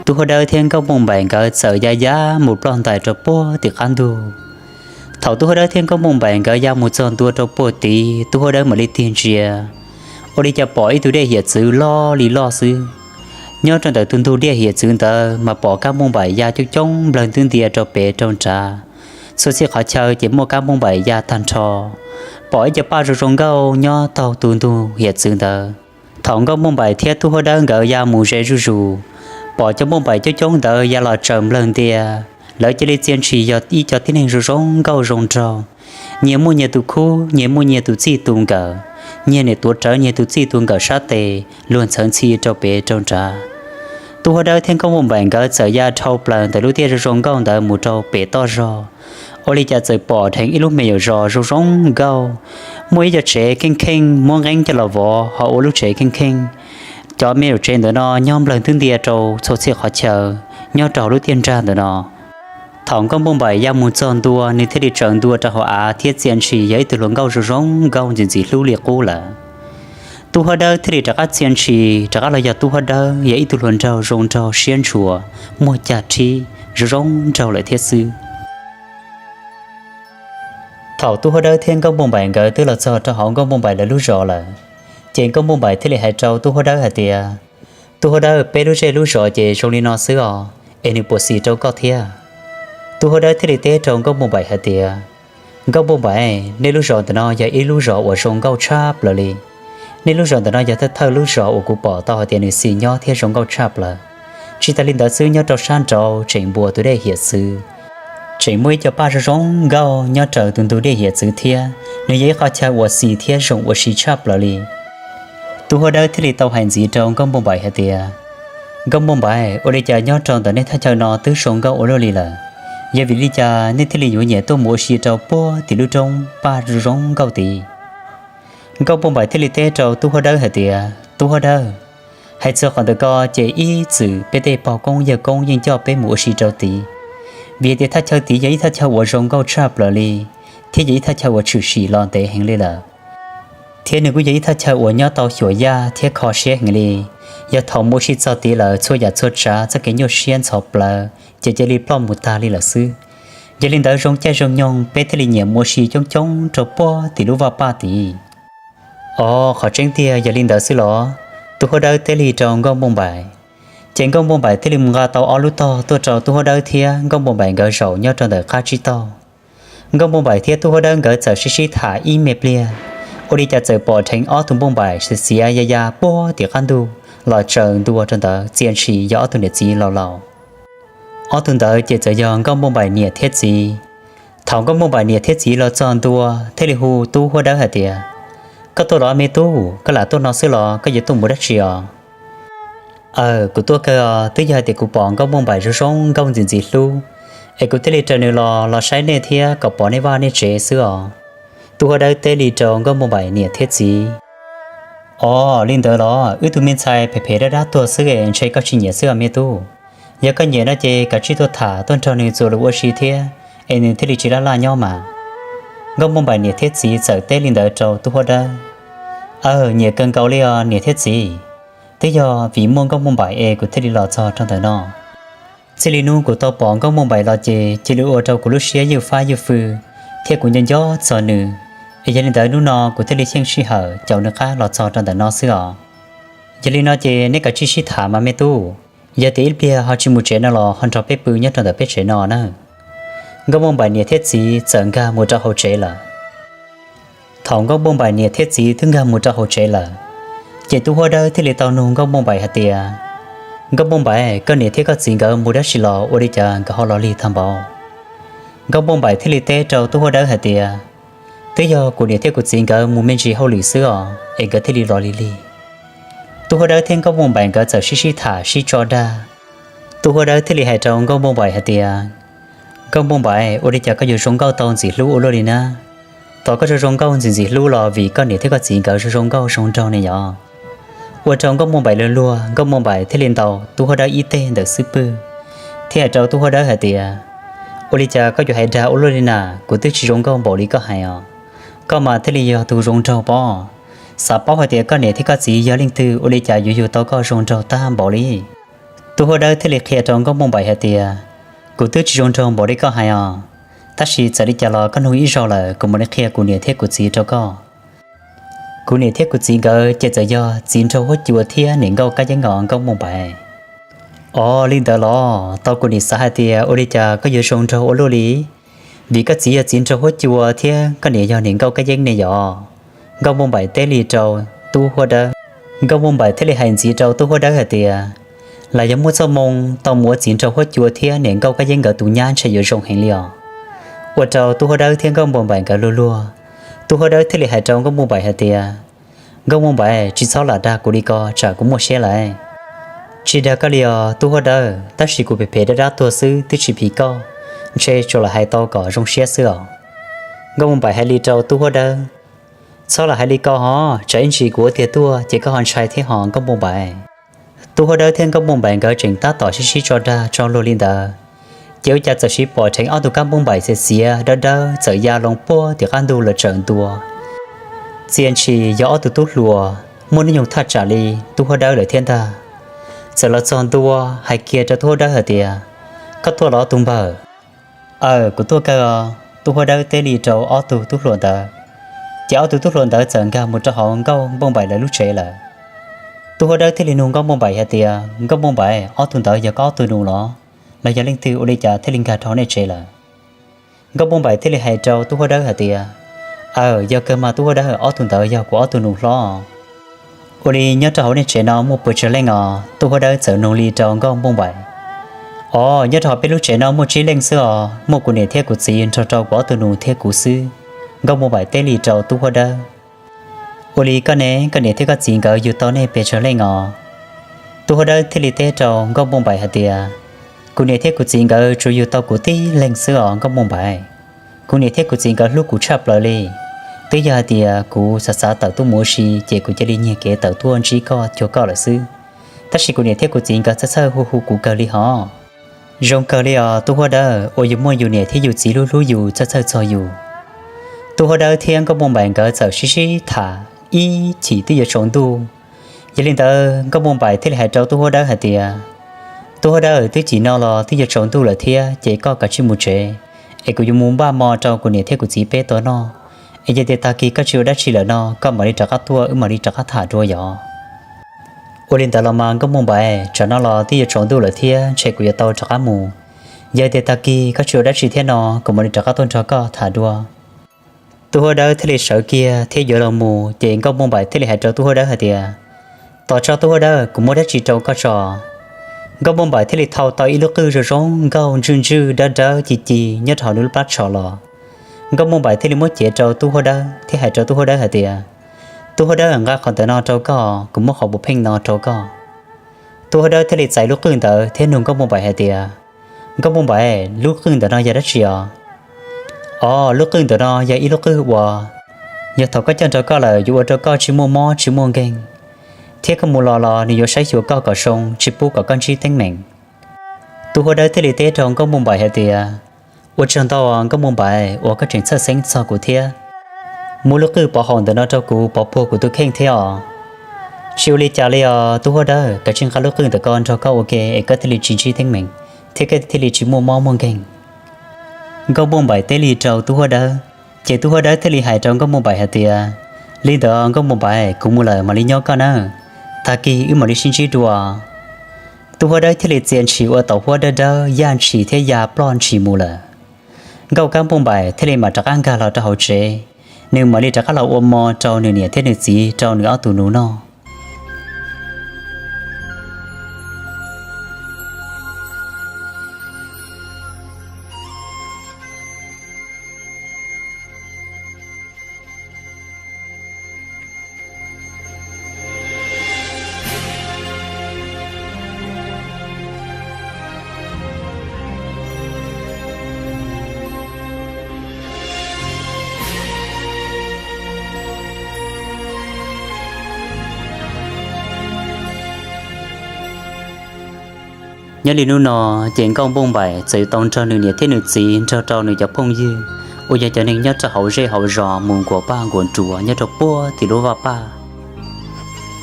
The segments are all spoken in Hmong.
Tub Huab Dawb thiab Nkauj Npauj Npaim nkawd txawm ya ya mus ploj ntais rau puag tim qab ntug. Thaum Tub Huab Dawb thiab Nkauj Npauj Npaim nkawd ya mus txog ntua rau puag tid, Tub Huab Dawb mam li tig ntsia, ua li cas pom ib tug dej hiav txwv loj li loj xwb. Nyob rau ntawm tus ntug dej hiav txwv ntawd mas pom Nkauj Npauj Npaim ya coob coob nplawg ntwb ntia rau pem rau nrad, txhua txhia qhov chaw ces muaj Nkauj Npauj Npaim ya tag nrho. Pom ib co paj zoo zoo nkauj nyob taug tus ntug hiav txwv ntawd. Thaum Nkauj Npauj Npaim thiab Tub Huab Dawb nkawd ya mus ze zuj zus, pom cov npauj npaim coob coob ntawd ya los tsaws nplawg ntia. Lawv cia li txia ntshis yog ib co tib neeg zoo zoo nkauj zoo nraug, nyias muaj nyias tus khub, nyias muaj nyias tus txij tus nkawm, nyias nim tuav rawv nyias tus txij tus nkawm sab tes luag ntxhawv ntxhi rau pem rau nrad. Tub Huab Dawb thiab Nkauj Npauj Npaim nkawd txawm ya dhau plaws ntawm lub tiaj zoo zoo nkauj ntawd mus rau pem toj zog. Ua li cas txawm pom dheev ib lub me nyuam zos zoo zoo nkauj, muaj ib co tsev kheej kheej muab nqeeb coj los vov ho ua lub tsev kheej kheej. Cov me nyuam tsev ntawm no nyob nplawg ntwb ntia rau txhua txhia qhov chaw nyob rau hauv lub tiaj nrag ntawm no. Thaum Nkauj Npauj Npaim ya mus txog ntua, nws thiaj li tsaws ntua rau hauv av thiab txia ntshis yog ib tug hluas nkauj zoo zoo nkauj ntxim ntxim hlub li qub lawm. Tub Huab Dawb thiaj li rov qab txia ntshis rov qab los yog Tub Huab Dawb yog ib tug hluas nraug zoo nraug siab ntshua, muaj cag rhib zoo zoo nraug lawm thiab xwb. Thaum Tub Huab Dawb thiab Nkauj Npauj Npaim nkawd twb los txog rau hauv Nkauj Npauj Npaim lawv lub zos lawm, ces Nkauj Npauj Npaim thiaj li hais rau Tub Huab Dawb hais tias, Tub Huab Dawb, peb lub zej lub zos ces zoo li no xwb os, es nws puas xis rau koj thiab? Tub Huab Dawb thiaj li teb rau Nkauj Npauj Npaim hais tias, Nkauj Npauj Npaim, nej lub zos ntawm no yog ib lub zos uas zoo nkauj tshaj plaws li. Nej lub zos ntawm no yog thawj thawj lub zos uas kuv pom tau hais tias nws xis nyob thiab zoo nkauj tshaj plaws. Tsis tas li ntawd xwb, nyob rau sab nraud tseem npuas tus dej hiav txwv, tseem muaj ib co paj zoo zoo nkauj nyob raws tus ntug dej hiav txwv thiab. Nws yog ib qho chaw uas xis thiab zoo ua si tshaj plaws li. Tub Huab Dawb thiaj li tau hais ntxiv rau Nkauj Npauj Npaim hais tias, Nkauj Npauj Npaim, ua li cas nyob rau ntawm nej thaj chaw no twb zoo nkauj ua luaj li lawm, yog vim li cas nej thiaj li yuav nyiam tuaj mus ua si rau puag tim lub roob paj zoo zoo nkauj tid? Nkauj Npauj Npaim thiaj li teb rau Tub Huab Dawb hais tias, Tub Huab Dawb, hais txog qhov ntawm ko ces ib txwm peb tej pog koob yawg koob yeej coj peb mus ua si rau tid, vim hais tias thaj chaw tid yog ib thaj chaw uas zoo nkauj tshaj plaws li, thiab yog ib thaj chaw uas tshwm sim los ntev heev li lawm. Thiab nws kuj yog ib thaj chaw uas nyob tau xyuas yaj thiab kho siab heev li. Yog thaum mus ua si txog tid lawm, txhua yam txhua tsav txoj kev nyuaj siab ntxhov plawv ces cia li ploj mus tag li lawm xwb. Yog li ntawd zoo caij zoo nyoog peb thiaj li nyiam mus ua si coob coob rau puag tim lub vaj paj tid. Os, qhov tseeb tiag yog li ntawd xwb los? Tub Huab Dawb teb li rau Nkauj Npauj Npaim. Ces Nkauj Npauj Npaim thiaj li mus nqa tau ob lub tog tuaj rau Tub Huab Dawb thiab Nkauj Npauj Npaim nkawd zaum nyob rau ntawm qab tsib taug. Nkauj Npauj Npaim thiab Tub Huab Dawb nkawd txawm sib sib tham ib me pliag, ua li cas txawm pom dheev ob tug npauj npaim xiav xiav ya ya puag tim qab ntug los tsaws ntua rau ntawd, txia ntshis yog ob tug niam txiv laus laus. Ob tug ntawd ces txawm yog Nkauj Npauj Npaim niam thiab txiv. Thaum Nkauj Npauj Npaim niam thiab txiv los txog ntua thiaj li hu Tub Huab Dawb hais tias, Koj tuaj los me tub, koj lam tuaj no xwb los koj yuav tuaj mus dab tsi os? Aw, kuv tuaj kawg os, twb yog hais tias kuv pom Nkauj Npauj Npaim zoo zoo nkauj ntxim ntxim hlub, es kuv thiaj li raws nws los los saib nej thiab kom pom nej vaj nej tsev xwb os. Tub Huab Dawb teb li rau Nkauj Npauj Npaim niam thiab txiv. Os, li ntawd los? Wb tug me ntxhais phem phem dab dab tuag xwb es ntshe koj tsis nyiam xwb os me tub. Yog koj nyiam no ces kav tsij tuaj tham tuaj nrog nws txuas lus ua si thiab, es nws thiaj li tsis laj laj nyob mas. Nkauj Npauj Npaim niam thiab txiv txawm teb li ntawd rau Tub Huab Dawb. Aw, nyiam kawg nkaus li os niam thiab txiv. Twb yog vim muaj Nkauj Npauj Npaim es kuv thiaj li los txog rau ntawm no. Txij li hnub kuv tau pom Nkauj Npauj Npaim los ces cia li ua rau kuv lub siab ywj fab ywj fwj, thiab kuv nco nco txog nws. Es yog li ntawd hnub no kuv thiaj li xyeej sij hawm caum nws qab los txog rau ntawm no xwb os. Yog li no ces neb kav tsij sib tham mas me tub, yog tias ib pliag ho tsis mus tsev no los ho nrog peb pw nyob rau ntawm peb tsev no na. Nkauj Npauj Npaim niam thiab txiv txawm nkag mus rau hauv tsev lawm. Thaum Nkauj Npauj Npaim niam thiab txiv twb nkag mus rau hauv tsev lawm, ces Tub Huab Dawb thiaj li tau nug Nkauj Npauj Npaim hais tias, Nkauj Npauj Npaim, koj niam thiab koj txiv nkawd mus dab tsi los ua li cas nkawd ho los lig tag npaum? Nkauj Npauj Npaim thiaj li teb rau Tub Huab Dawb hais tias, Twb yog kuv niam thiab kuv txiv nkawd mus me ntsis hauj lwm xwb os, es nkawd thiaj li los lig lig. Tub Huab Dawb thiab Nkauj Npauj Npaim nkawd txawm sib sib tham sib tso dag. Tub Huab Dawb thiaj li hais rau Nkauj Npauj Npaim hais tias, Nkauj Npauj Npaim, ua li cas koj yuav zoo nkauj tau ntxim hlub ua luaj li na? Tos koj zoo zoo nkauj ntxim ntxim hlub los vim koj niam thiab koj txiv nkawd zoo zoo nkauj zoo nraug ne yog? Ua rau Nkauj Npauj Npaim luag luag, Nkauj Npauj Npaim thiaj li ntaus Tub Huab Dawb ib teg ntawm xub pwg, thiab hais rau Tub Huab Dawb hais tias, Ua li cas koj yuav hais dag ua luaj li na? Kuv twb tsis zoo nkauj npaum li koj hais os. Koj mas thiaj li yog tus zoo nraug pob. Xav paub hais tias koj niam thiab koj txiv yog leej twg ua li cas yuav yug tau koj zoo nraug tag npaum li. Tub Huab Dawb thiaj li qhia rau Nkauj Npauj Npaim hais tias, kuv twb tsis zoo nraug npaum li koj hais os, tab sis txawm li cas los koj nug ib zaug lawm, kuv mam li qhia kuv niam thiab kuv txiv rau koj. Kuv niam thiab kuv txiv nkawd ces txawm yog txiv nraug huab cua thiab niam nkauj kab yeeb os Nkauj Npauj Npaim. Os, li ntawd los tau kuv nim xav hais tias ua li cas koj yuav zoo nraug ua luaj li, vim koj txiv yog txiv nraug huab cua thiab koj niam yog niam nkauj kab yeeb ne yom. Nkauj Npauj Npaim teb li rau Tub Huab Dawb. Nkauj Npauj Npaim thiaj li hais ntxiv rau Tub Huab Dawb hais tias, los yog muaj txoj moo tau mus ua txiv nraug huab cua thiab niam nkauj kab yeeb nkawd tus nyab ntshe yuav zoo heev li os. Ua rau Tub Huab Dawb thiab Nkauj Npauj Npaim nkawd luag luag. Tub Huab Dawb thiaj li hais rau Nkauj Npauj Npaim hais tias, Nkauj Npauj Npaim, tsis txhob lam dag kuv li ko tsam kuv muaj siab lawm. Tsis dag koj li os Tub Huab Dawb, tab sis kuv phem phem dab dab tuag xwb twb tsis phim koj, ntshe tsuas lam hais tau kom zoo siab xwb os. Nkauj Npauj Npaim hais li rau Tub Huab Dawb, txhob lam hais li ko hos, tsam ib ntsis kuv ua tiag tuaj ces koj ho ntshai thiab hos Nkauj Npauj Npaim. Tub Huab Dawb thiab Nkauj Npauj Npaim nkawd tseem tab tom sib sib tso dag tso luag li ntawd, ces ua cas txawm siv pom dheev ob tug kab Npauj Npaim xiav xiav dawb dawb txawm ya loo puag tim qab ntug los tsaws ntua. Txia ntshis yog ob tug tub hluas muaj hnub nyoog thaj tsam li Tub Huab Dawb lawm thiab ntag. Txawm los txog ntua hais kiag rau Tub Huab Dawb hais tias, koj tuaj los tus npawg? Aw, kuv tuaj kawg os, Tub Huab Dawb teb li rau ob tug tub hluas ntawd. Ces ob tug tub hluas ntawd txawm nkag mus rau hauv Nkauj Npauj Npaim lawv lub tsev lawm. Tub Huab Dawb thiaj li nug Nkauj Npauj Npaim hais tias, Nkauj Npauj Npaim, ob tug ntawd yog koj ob tug nus los, los yog leej twg ua li cas thiaj li nkag rau hauv nej tsev lawm? Nkauj Npauj Npaim thiaj li hais rau Tub Huab Dawb hais tias, aw, yog kawg mas Tub Huab Dawb, ob tug ntawd yog kuv ob tug nus hlob. Ua li nyob rau hauv nej tsev no muaj puas tsawg leej os? Tub Huab Dawb txawm nug li rau Nkauj Npauj Npaim. Os, nyob rau hauv peb lub tsev no muaj tsib leej xwb os, muaj kuv niam thiab kuv txiv nrog rau kuv ob tug nus thiab kuv xwb. Nkauj Npauj Npaim teb li rau Tub Huab Dawb. Ua li koj ne, koj niam thiab koj txiv nkawd yug tau nej pes tsawg leej os? Tub Huab Dawb thiaj li teb rau Nkauj Npauj Npaim hais tias, kuv niam thiab kuv txiv nkawd tsuas yug tau kuv tib leeg xwb os Nkauj Npauj Npaim. Kuv niam thiab kuv txiv nkawd hlub kuv tshaj plaws li. Twb yog hais tias kuv xav xav tawm tuaj mus ua si ces kuv cia li nyiag kev tawm tuaj ntsib koj cuag koj lawm xwb. Tab sis kuv niam thiab kuv txiv nkawd txhawj txhawj hu hu kuv kawg li hos. Zoo kawg li os Tub Huab Dawb, uas yus muaj yus niam thiab yus txiv hlub hlub yus txhawj txhawj txog yus. Tub Huab Dawb thiab Nkauj Npauj Npaim nkawd txawm sib sib tham ib chim twb yuav tsaus ntuj. Yog li ntawd Nkauj Npauj Npaim thiaj li hais rau Tub Huab Dawb hais tias, Tub Huab Dawb, twb chim no los twb yuav tsaus ntuj lawm thiab ces koj kav tsij mus tsev, es kuv yuav mus npaj hmo rau kuv niam thiab kuv txiv peb tau noj. Es yog tias tag kis koj tsis ua dab tsi lawm no koj mam li rov qab tuaj wb mam li rov qab tham dua yom. Ua li ntawd los mas Nkauj Npauj Npaim, tsam no los twb yuav tsaus ntuj lawm thiab ntshe kuv yuav tau rov qab mus. Yog tias tag kis koj tsis ua dab tsi thiab no kuv mam li rov qab tuaj nrog koj tham dua. Tub Huab Dawb thiaj li sawv kiag thiab yuav los mus ces Nkauj Npauj Npaim thiaj li hais rau Tub Huab Dawb hais tias, tos tso Tub Huab Dawb, kuv muab dab tsi rau koj tso. Nkauj Npauj Npaim thiaj li thau tau ib lub qwj zoo zoo nkauj ntswj ntswj dawb dawb ci ci nyob rau hauv nws lub plab tsho los. Nkauj Npauj Npaim thiaj li muab cev rau Tub Huab Dawb thiab hais rau Tub Huab Dawb hais tias, Tub Huab Dawb, nqa qhov ntawm no rau koj, kuv muab qhov puav pheej no rau koj. Tub Huab Dawb thiaj li txais lub qwj ntawd thiab nug Nkauj Npauj Npaim hais tias, Nkauj Npauj Npaim, lub qwj ntawm no yog dab tsi os? Os, lub qwj ntawm no yog ib lub qwj uas yog thaum koj coj nrog koj lawm yuav ua rau koj tsis muaj mob tsis muaj nkeeg, thiab koj mus los los nws yuav saib xyuas koj kom zoo tsis pub kom koj ntsib teeb meem. Tub Huab Dawb thiaj li teb rau Nkauj Npauj Npaim hais tias, ua tsaug ntau Nkauj Npauj Npaim uas koj tseem txhawj xeeb txog kuv thiab muab lub qwj pov haum ntawm no rau kuv pov puag kuv tus kheej thiab os. Tsis ua li cas li os Tub Huab Dawb, kav tsij nqa lub qwj ntawm ko nrog koj ua ke es koj thiaj li tsis ntsib teeb meem thiab koj thiaj li tsis muaj mob muaj nkeeg. Nkauj Npauj Npaim teb li rau Tub Huab Dawb, ces Tub Huab Dawb thiaj li hais rau Nkauj Npauj Npaim hais tias, li ntawd Nkauj Npauj Npaim, kuv mus lawm mam li nyob koj nawb, tag kis wb mam li sib ntsib dua. Tub Huab Dawb thiaj li txia ntshis ua tauv huab dawb dawb yaj ntshis thiab ya ploj ntshis mus lawm. Nkauj Kab Npauj Npaim thiaj li mam rov qab nkag los rau hauv tsev, nws mam li rov qab los ua hmo rau nws niam thiab nws txiv rau nws ob tug nus noj. Nyob li hnub no, ces Nkauj Npauj Npaim txawm yuav tau nrog nws niam thiab nws txiv nrog rau nws cov phooj ywg uas yog cov neeg nyob rau hauv zej hauv zos mus nkuas paj nkuas nruas nyob rau puag tim lub vaj paj.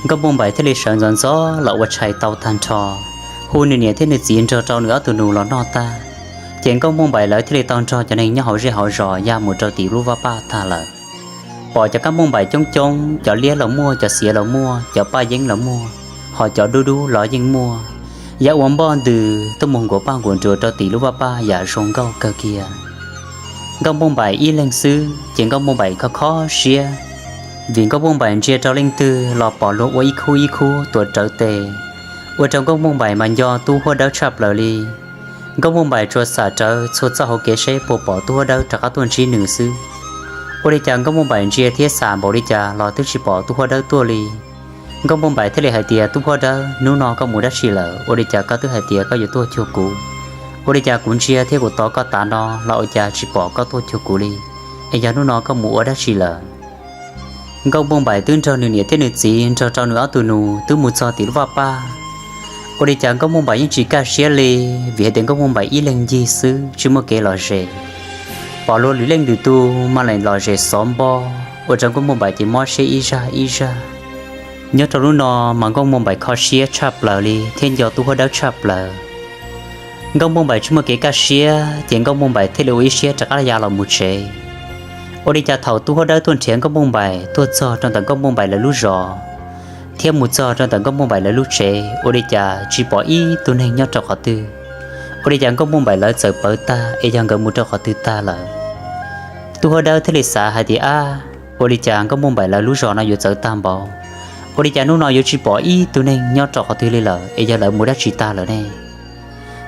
Nkauj Npauj Npaim thiaj li sawv ntxov ntxov los ua tshais tau tag nrho, hu nws niam thiab nws txiv nrog rau nws ob tug nus los noj tag, ces Nkauj Npauj Npaim lawv thiaj li tau nrog cov neeg nyob hauv zej hauv zos ya mus rau tim lub vaj paj tag lawm. Pom cov kab npauj npaim coob coob, cov liab los muaj, cov xiav los muaj, cov paj yeeb los muaj, ho cov dub dub los yeej muaj, ya ua npoj ntws tuaj mus nkuas paj nkuas nruas rau tim lub vaj paj yam zoo nkauj kawg kiag. Nkauj Npauj Npaim ib leeg xwb ces Nkauj Npauj Npaim kho kho siab, vim Nkauj Npauj Npaim ntsia rau leej twg los pom luag ua ib khub ib khub tuav rawv tes, ua rau Nkauj Npauj Npaim mas nco Tub Huab Dawb tshaj plaws li. Nkauj Npauj Npaim tsuas xam rawv txhua txoj hauv kev seb puas pom Tub Huab Dawb rov qab tuaj ntsib nws xwb. Ua li cas Nkauj Npauj Npaim ntsia thiab xam npaum li cas los twb tsis pom Tub Huab Dawb tuaj li. Nkauj Npauj Npaim thiaj li hais tias, Tub Huab Dawb, hnub no koj mus dab tsi lawm? Ua li cas koj twb hais tias koj yuav tuaj cuag kuv? Ua li cas kuv ntsia thiab kuv tos koj tav no los ua cas tsis pom koj tuaj cuag kuv li? Es yog hnub no koj mus ua dab tsi lawm? Nkauj Npauj Npaim twb nrog nws niam thiab nws txiv nrog rau nws ob tug nus twb mus txog tim lub vaj paj. Ua li cas Nkauj Npauj Npaim yeej tsis kaj siab li, vim hais tias Nkauj Npauj Npaim ib leeg ncig xwb tsis muaj kev lom zem. Pom luag lwm leej lwm tus mas lawm lom zem xov npo, ua rau Nkauj Npauj Npaim ces mob siab ib zaj ib zaj. Nyob rau hnub no mas Nkauj Npauj Npaim kho siab tshaj plaws li thiab nco Tub Huab Dawb tshaj plaws. Nkauj Npauj Npaim tsis muaj kev kaj siab ces Nkauj Npauj Npaim thiaj li ua ib siab rov qab ya los mus tsev. Ua li cas thaum Tub Huab Dawb tuaj nrhiav Nkauj Npauj Npaim tuaj txog rau ntawm Nkauj Npauj Npaim lawv lub zos thiab mus txog rau ntawm Nkauj Npauj Npaim lawv lub tsev, ua li cas tsis pom ib tug neeg nyob rau qhov twg. Ua li cas Nkauj Npauj Npaim lawv txawm pawv tag es yog nkawd mus rau qhov twg tag lawm? Tub Huab Dawb thiaj li xav hais tias, Ab, ua li cas Nkauj Npauj Npaim lawv lub zos no yuav txawv tag npaum, ua li cas hnub no yuav tsis pom ib tug neeg nyob rau qhov twg li lawm, es yog lawv mus dab tsi tag lawm ne?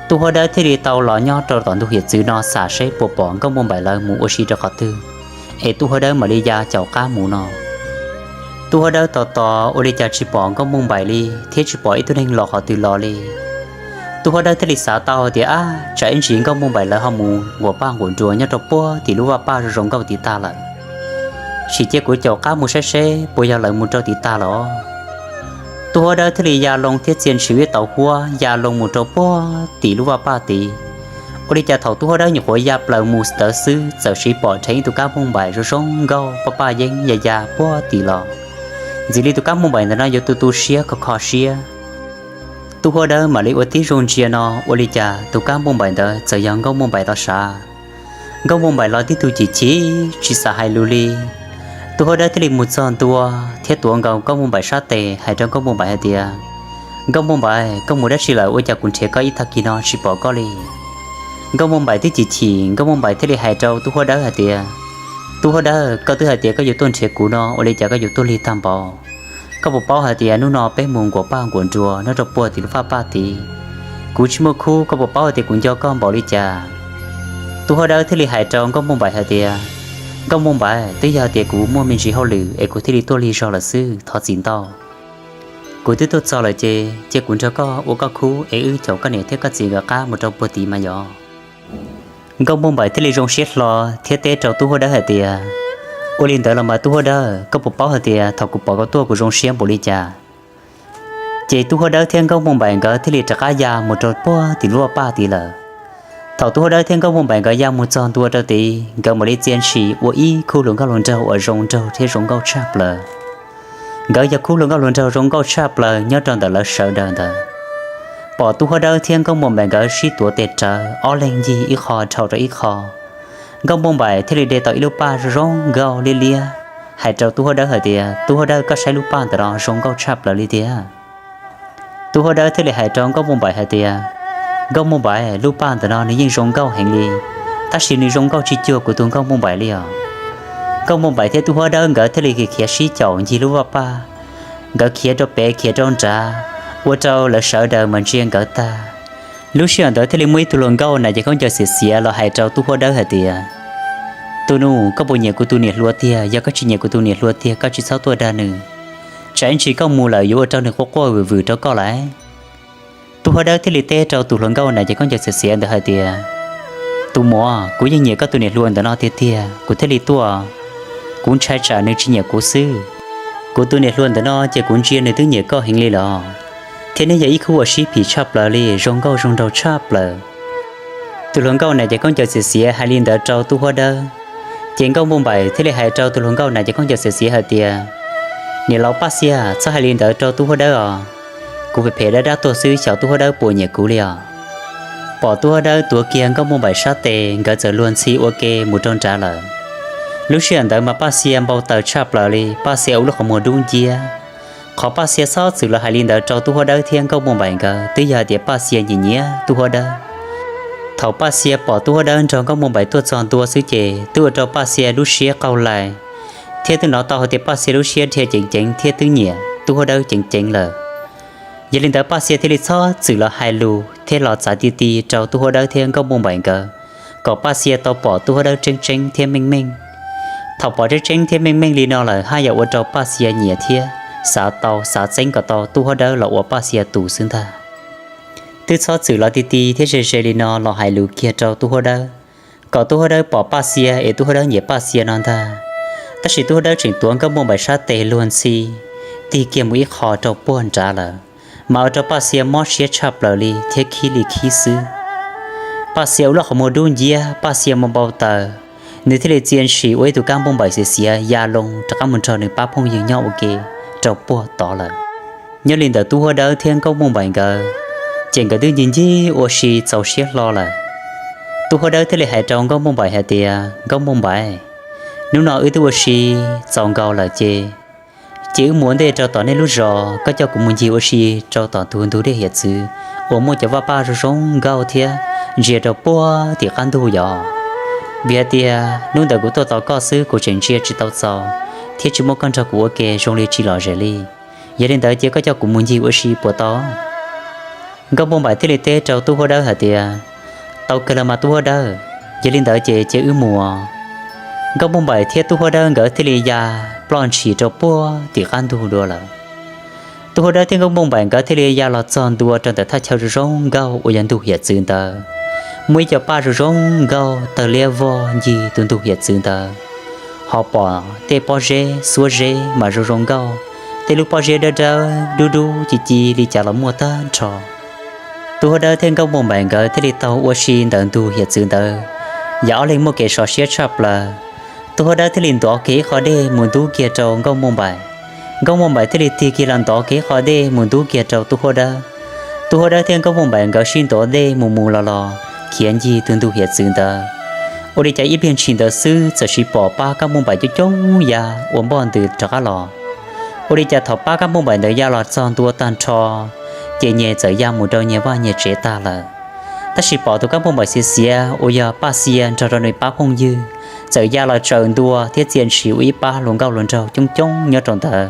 Tub Huab Dawb thiaj li tau los nyob rau tom ntug hiav txwv no xam seb puas pom Nkauj Npauj Npaim lawv mus ua si rau qhov twg, es Tub Huab Dawb mam li ya caum qab mus no. Tub Huab Dawb tos tos ua li cas tsis pom Nkauj Npauj Npaim li thiab tsis pom ib tug neeg los qhov twg los li. Tub Huab Dawb thiaj li xav tau tias, Ab, tsam ib ntsis Nkauj Npauj Npaim lawv ho mus nquas paj nquas nruas nyob rau puag tim lub vaj paj zoo zoo nkauj tid tag lawm. Sim cia kuv caum qab mus saib seb puas yog lawv mus rau tid tag lawm. Tub Huab Dawb thiaj li ya loo thiab txia ntshis ib tauv huab ya loo mus rau puag tim lub vaj paj tid. Ua li cas thaum Tub Huab Dawb nyuam qhuav ya plaws mus ntawd xwb txawm sim pom dheev ib tug kab npauj npaim zoo zoo nkauj paj paj yeeb ya ya puag tim los. Ntxim li tus kab npauj npaim ntawm no yuav tu tu siab kho kho siab. Tub Huab Dawb mam li ua tib zoo ntsia no, ua li cas tus kab npauj npaim ntawd txawm yog Nkauj Npauj Npaim tau sav. Nkauj Npauj Npaim los tib tug chim chim tsis xav hais lus li. Tub Huab Dawb thiaj li mus txog ntua thiab tuav nkaus Nkauj Npauj Npaim sab tes hais rau Nkauj Npauj Npaim hais tias, Nkauj Npauj Npaim, koj mus dab tsi lawm ua cas kuv nrhiav koj ib tag kis no tsis pom koj li? Nkauj Npauj Npaim twb chim chim, Nkauj Npauj Npaim thiaj li hais rau Tub Huab Dawb hais tias, Tub Huab Dawb, koj twb hais tias koj yuav tuaj nrhiav kuv no, ua li cas koj yuav tuaj lig tag npaum? Koj puas paub hais tias hnub no peb mus nquas paj nquas nruas nyob rau puag tim lub vaj paj tid, kuv tsis muaj khub, koj puas paub hais tias kuv nco koj npaum li cas? Tub Huab Dawb thiaj li hais rau Nkauj Npauj Npaim hais tias, Nkauj Npauj Npaim, twb yog tias kuv muaj me ntsis hauj lwm es kuv thiaj li tuaj lig zog lawm xwb, thov txim ntau. Kuv twb tuaj txog lawm ces cia kuv nrog koj ua koj khub es wb caum koj niam thiab koj txiv nkawd qab mus rau puag tid mas yog. Nkauj Npauj Npaim thiaj li zoo siab hlo thiab teb rau Tub Huab Dawb hais tias, Ua li ntawd los mas Tub Huab Dawb, koj puas paub hais tias thaum kuv pom koj tuaj kuv zoo siab npaum li cas? Ces Tub Huab Dawb thiab Nkauj Npauj Npaim nkawd thiaj li rov qab ya mus rau puag tim lub vaj paj tid lawm. Thaum Tub Huab Dawb thiab Nkauj Npauj Npaim nkawd ya mus txog ntua rau tid, nkawd mam li txia ntshis ua ib khub hluas nkauj hluas nraug uas zoo nraug thiab zoo nkauj tshaj plaws. Nkawd yog khub hluas nkauj hluas nraug zoo nkauj tshaj plaws nyob rau ntawm lawv sawv daws ntawd. Pom Tub Huab Dawb thiab Nkauj Npauj Npaim nkawd sib tuav tes rawv ob leeg ncig ib qho dhau rau ib qho. Nkauj Npauj Npaim thiaj li de tau ib lub paj zoo zoo nkauj liab liab hais rau Tub Huab Dawb hais tias, Tub Huab Dawb, koj saib lub paj ntawm no zoo nkauj tshaj plaws li tiag. Tub Huab Dawb thiaj li hais rau Nkauj Npauj Npaim hais tias, Nkauj Npauj Npaim, lub paj ntawm no nws yeej zoo nkauj heev li, tab sis nws zoo nkauj tsis cuag kuv tus Nkauj Npauj Npaim li os. Nkauj Npauj Npaim thiab Tub Huab Dawb nkawd thiaj li khiav sib caum ncig lub vaj paj. Nkawd khiav rau pem khiav rau nrad, ua rau lawv sawv daws mas ntsia nkawd tag. Lub sij hawm ntawd thiaj li muaj ib tug hluas nkauj nas ces khaub ncaws xiav xiav los hais rau Tub Huab Dawb hais tias, Tus nus, koj puas nyiam kuv tus niam hluas tiag? Yog koj tsis nyiam kuv tus niam hluas tiag koj tsis txhob tuaj dag nws. Tsam ib ntsis koj mus lawm yuav ua rau nws quaj quaj vwm vwm rau koj lawm. Tub Huab Dawb thiaj li teb rau tus hluas nkauj nas ces khaub ncaws xiav xiav ntawd hais tias, Tus muam, kuv yeej nyiam koj tus niam hluas ntawm no tiag tiag kuv thiaj li tuaj. Kuv ntshai tsam nws tsis nyiam kuv xwb. Kuv tus niam hluas ntawm no ces kuv ntsia nws twb nyiam koj heev li los, thiab neb yog ib khub uas sib phim tshaj plaws li, zoo nkauj zoo nraug tshaj plaws. Tus hluas nkauj nas ces khaub ncaws xiav xiav hais li ntawd rau Tub Huab Dawb. Ces Nkauj Npauj Npaim thiaj li hais rau tus hluas nkauj nas ces khaub ncaws xiav xiav hais tias, Niam laus Paj Xiab, txhob hais li ntawd rau Tub Huab Dawb os. kuv phem phem dab dab tuag xwb xyov tub huab dawb puas nyiam kuv li os. Pom tub huab dawb tuav kiag Nkauj Npauj Npaim sab tes, nkawd txawm luag ntxhi ua ke mus rau nrad lawm. Lub sij hawm ntawd mas Paj Xia npau taws tshaj plaws li, Paj Xia ua lub qhov muag dub nciab. Qhov Paj Xia txhob txwm los hais li ntawd rau tub huab dawb thiab Nkauj Npauj Npaim nkawd twb yog hais tias Paj Xia nyiam nyiam tub huab dawb. Thaum Paj Xia pom tub huab dawb nrog Nkauj Npauj Npaim tuaj txog ntua xwb ces twb ua rau Paj Xia lub siab qaug lais, thiab twb hnov tau hais tias Paj Xia lub siab dhia ceev ceev thiab twb nyiam tub huab dawb ceev ceev lawm. Yog li ntawd Paj Xia thiaj li txhob txwm los hais lus thiab los txav ti ti rau tub huab dawb thiab Nkauj Npauj Npaim nkawd, kom Paj Xia tau pom tub huab dawb tseeb tseeb thiab meej meej. Thaum pom tseeb tseeb thiab meej meej li no lawm haj yam ua rau Paj Xia nyiam thiab xav tau xav txeeb kom tau tub huab dawb los ua Paj Xia tus xwb ntag. Twb txhob txwm los ti ti thiab ze ze li no los hais lus kiag rau tub huab dawb, kom tub huab dawb pom Paj Xia es tub huab dawb nyiam Paj Xia no ntag. Tab sis tub huab dawb tseem tuav Nkauj Npauj Npaim sab tes luag ntxhi, tig kiag mus ib qho rau puag nrad lawm, mas ua rau Paj Xia mob siab tshaj plaws li thiab khib li khib xwb. Paj Xia ua lub qhov muag dub nciab, Paj Xia npau npau taws, nws thiaj li txia ntshis ua ib tug kab npauj npaim xiav xiav ya loo rov qab mus nrog nws pab phooj ywg nyob ua ke rau puag tod lawm. Nyob li ntawm tub huab dawb thiab Nkauj Npauj Npaim nkawd, ces nkawd twb ncig ncig ua si txaus siab hlo lawm. Tub huab dawb thiaj li hais rau Nkauj Npauj Npaim hais tias, Nkauj Npauj Npaim, hnub no wb twb ua si txaus nkaus lawm ces, ces wb mus ua ntej rau tom nej lub zos, koj coj kuv mus ncig ua si rau tom ntug ntug dej hiav txwv uas muaj cov vaj paj zoo zoo nkauj thiab ntsia rau puag tim qab ntug yos. Vim hais tias hnub ntawd kuv tuaj tos koj xwb kuv tseem ntsia tsis tau txaus, thiab tsis muaj koj nrog kuv ua ke zoo li tsis lom zem li. Yog li ntawd ces koj coj kuv mus ncig ua si puas tau? Nkauj Npauj Npaim thiaj li teb rau tub huab dawb hais tias, Tau kawg los mas tub huab dawb, yog li ntawd ces cia wb mus. Nkauj Npauj Npaim thiab tub huab dawb nkawd thiaj li ya ploj ntshis rau puag tim qab ntug dua lawm. Tub huab dawb thiab Nkauj Npauj Npaim nkawd thiaj li ya los txog ntua rau ntawm thaj chaw zoo zoo nkauj uas yog ntug hiav txwv ntawd. Muaj ib co paj zoo zoo nkauj tawg liab vog ncig tus ntug hiav txwv ntawd, ho pom tej pob zeb xuab zeb mas zoo zoo nkauj, tej lub pob zeb dawb dawb dub dub ci ci li cas los muaj tag nrho. Tub huab dawb thiab Nkauj Npauj Npaim nkawd thiaj li taug ua si ntawm ntug hiav txwv ntawd, yam ob leeg muaj kev sov siab tshaj plaws. Tub huab dawb thiaj li ntov kiag ib qho dej mus ntub kiag rau Nkauj Npauj Npaim. Nkauj Npauj Npaim thiaj li tig kiag los ntov kiag ib qho dej mus ntub kiag rau tub huab dawb. Tub huab dawb thiab Nkauj Npauj Npaim nkawd sib ntov dej mus mus los los khiav ncig tus ntug hiav txwv ntawd. Ua li cas ib pliag ntshis ntawd xwb txawm sis pom pab Nkauj Npauj Npaim coob coob ya ua npoj ntws rov qab los. Ua li cas thaum pab Nkauj Npauj Npaim ntawd ya los txog ntua tag nrho, ces nyem txawm ya mus rau nyem vaj nyem tsev tag lawm. Tab sis pom tus Nkauj Npauj Npaim xiav xiav uas yog Paj Xia nrog rau nws pab phooj ywg, txawm ya los tsaws ntua thiab txia ntshis ua ib pab hluas nkauj hluas nraug coob coob nyob rau ntawd.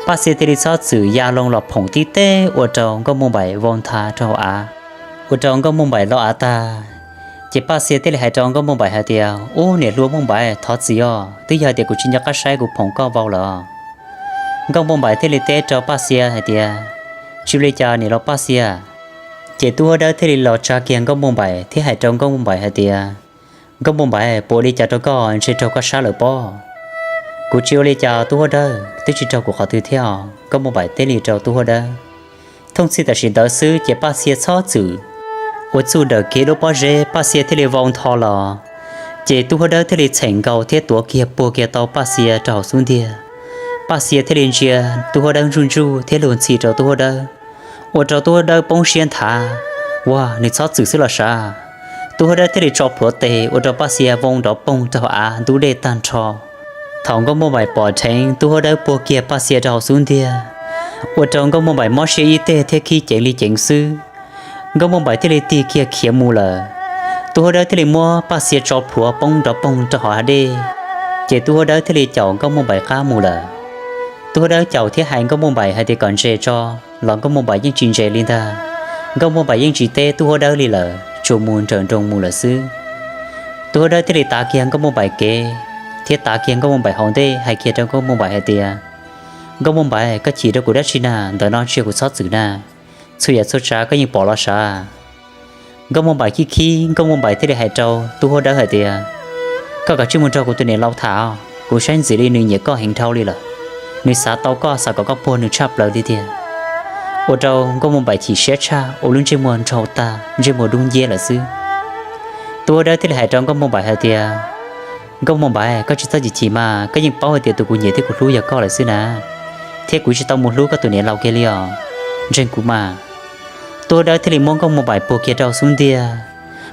Paj Xia thiaj li txhob txwm ya loo los phoom tib teg ua rau Nkauj Npauj Npaim vau ntha rau hauv av. Ua rau Nkauj Npauj Npaim lo av tag, ces Paj Xia thiaj li hais rau Nkauj Npauj Npaim hais tias, Ub, niam hluas Npauj Npaim, thov txim os, twb yog hais tias kuv tsis nco qab saib kuv phoom koj vau lawm. Nkauj Npauj Npaim thiaj li teb rau Paj Xia hais tias, Tsis ua li cas niam laus Paj Xia. Ces tub huab dawb thiaj li los tsa kiag Nkauj Npauj Npaim thiab hais rau Nkauj Npauj Npaim hais tias, Nkauj Npauj Npaim, puas ua li cas rau koj, ntshe raug koj sab lawm pob? Kuv tsis ua li cas tub huab dawb, twb tsis raug kuv qhov twg thiab os, Nkauj Npauj Npaim teb li rau tub huab dawb. Thooj txhij tam sim ntawd xwb ces Paj Xia txhob txwm ua txuj dawm kiag lub pob zeb, Paj Xia thiaj li vau ntho los. Ces tub huab dawb thiaj li txheem nkaus thiab tuav kiag puag kiag tau Paj Xia rau hauv xub ntiag. Paj Xia thiaj li ntsia tub huab dawb ntsuj ntsuj thiab luag ntxhi rau tub huab dawb, ua rau tub huab dawb poob siab nthav. Ua, nws txhob txwm xwb los sav. Tub huab dawb thiaj li tso plhuav tes ua rau Paj Xia vau nrov poog rau hauv av ntub dej tag nrho. Thaum Nkauj Npauj Npaim pom dheev tub huab dawb puag kiag Paj Xia rau hauv xub ntiag, ua rau Nkauj Npauj Npaim mob siab ib teg thiab khib ceev li ceev xwb. Nkauj Npauj Npaim thiaj li tig kiag khiav mus lawm. Tub huab dawb thiaj li muab Paj Xia tso plhuav poob nrov poog rau hauv hav dej, ces tub huab dawb thiaj li caum Nkauj Npauj Npaim qab mus lawm. Tub huab dawb caum thiab hais Nkauj Npauj Npaim hais tias kom ntses tso, los Nkauj Npauj Npaim yeej tsis ntses li ntag. Nkauj Npauj Npaim yeej tsis teb tub huab dawb li lawm, tsuas mus nrawm nroos mus lawm xwb. Tub huab dawb thiaj li tav kiag Nkauj Npauj Npaim kev, thiab tav kiag Nkauj Npauj Npaim hauv ntej hais kiag rau Nkauj Npauj Npaim hais tias, Nkauj Npauj Npaim, koj chim rau kuv dab tsi na, ntawm no tsis yog kuv txhob txwm na, txhua yam txhua tsav koj yeej pom los sav. Nkauj Npauj Npaim khib khib, Nkauj Npauj Npaim thiaj li hais rau tub huab dawb hais tias, koj kav tsij mus nrog kuv tus niam laus tham, kuv saib ntxim li nws nyiam koj heev dhau li lawm. Nws xav tau koj, xav kom koj puag nws tshaj plaws li tiag. Ua rau Nkauj Npauj Npaim chim siab tshaj, ua lub ntsej muag nrhau tag, ntsej muag dub nciab lawm xwb. Tub huab dawb thiaj li hais rau Nkauj Npauj Npaim hais tias, Nkauj Npauj Npaim, koj tsis txhob chim chim mas, koj yeej paub hais tias tus kuv nyiam thiab kuv hlub yog koj lawm xwb na, thiab kuv tsis tau mus hlub koj tus niam laus kiag li os. Ntseeg kuv mas. Tub huab dawb thiaj li muab Nkauj Npauj Npaim puag kiag rau hauv xub ntiag,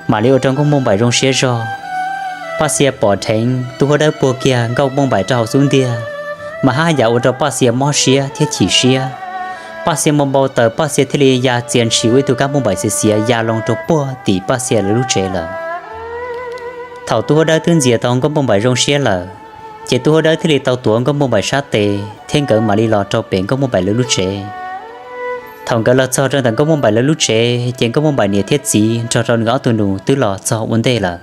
mam li ua rau Nkauj Npauj Npaim zoo siab zog. Paj Xia pom dheev tub huab dawb puag kiag Nkauj Npauj Npaim rau hauv xub ntiag, mas haj yam ua rau Paj Xia mob siab thiab chim siab. Paj Xia npau npau taws, Paj Xia thiaj li ya txia ntshis ua ib tug kab npauj npaim xiav xiav ya loo rau puag tim Paj Xia lawv lub tsev lawm. Thaum tub huab dawb twb ntxias tau Nkauj Npauj Npaim zoo siab lawm, ces tub huab dawb thiaj li tau tuav Nkauj Npauj Npaim sab tes thiab nkawd mam li los rau pem Nkauj Npauj Npaim lawv lub tsev. Thaum nkawd los txog rau ntawm Nkauj Npauj Npaim lawv lub tsev, ces Nkauj Npauj Npaim niam thiab txiv nrog rau nws ob tug nus twb los txog ua ntej lawm.